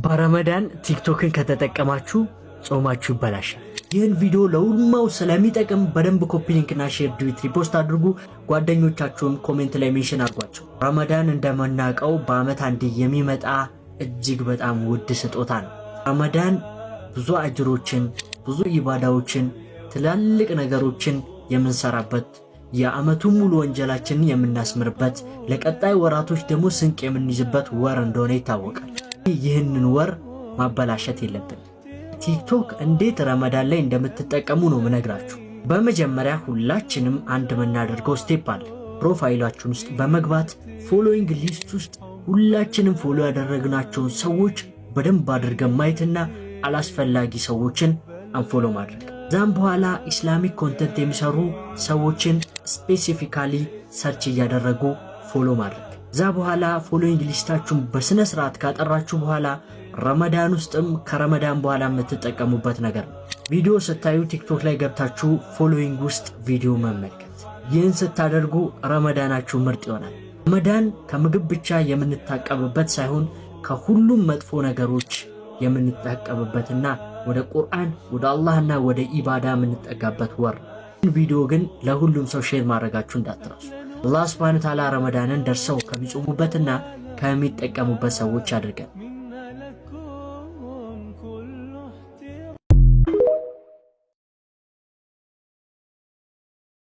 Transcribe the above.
በረመዳን ቲክቶክን ከተጠቀማችሁ ጾማችሁ ይበላሻል። ይህን ቪዲዮ ለኡማው ስለሚጠቅም በደንብ copy link ና share፣ duet፣ repost አድርጉ። ጓደኞቻችሁን comment ላይ mention አድርጓቸው። ረመዳን እንደምናውቀው በዓመት አንዴ የሚመጣ እጅግ በጣም ውድ ስጦታ ነው። ረመዳን ብዙ አጅሮችን፣ ብዙ ኢባዳዎችን፣ ትላልቅ ነገሮችን የምንሰራበት፣ የዓመቱን ሙሉ ወንጀላችንን የምናስምርበት፣ ለቀጣይ ወራቶች ደግሞ ስንቅ የምንይዝበት ወር እንደሆነ ይታወቃል። ይህንን ወር ማበላሸት የለብን። ቲክቶክ እንዴት ረመዳን ላይ እንደምትጠቀሙ ነው ምነግራችሁ። በመጀመሪያ ሁላችንም አንድ የምናደርገው step አለ። Profile ኣችሁን ውስጥ በመግባት following list ውስጥ ሁላችንም follow ያደረግናቸውን ሰዎች በደንብ አድርገን ማየትና አላስፈላጊ ሰዎችን unfollow ማድረግ። ከዛም በኋላ Islamic content የሚሰሩ ሰዎችን specifically search እያደረጉ follow ማድረግ። ከዛ በኋላ following list ኣችሁን በስነ ስርዓት ካጠራችሁ በኋላ ረመዳን ውስጥም ከረመዳን በኋላ የምትጠቀሙበት ነገር ነው። ቪዲዮ ስታዩ ቲክቶክ ላይ ገብታችሁ following ውስጥ ቪዲዮ መመልከት። ይህን ስታደርጉ ረመዳናችሁ ምርጥ ይሆናል። ረመዳን ከምግብ ብቻ የምንታቀብበት ሳይሆን ከሁሉም መጥፎ ነገሮች የምንታቀብበትና ወደ ቁርአን፣ ወደ አላህና ወደ ኢባዳ የምንጠጋበት ወር። ቪዲዮ ግን ለሁሉም ሰው share ማድረጋችሁ እንዳትረሱ። አላህ ሱብሃነሁ ወተዓላ ረመዳንን ደርሰው ከሚጾሙበትና ከሚጠቀሙበት ሰዎች አድርገን።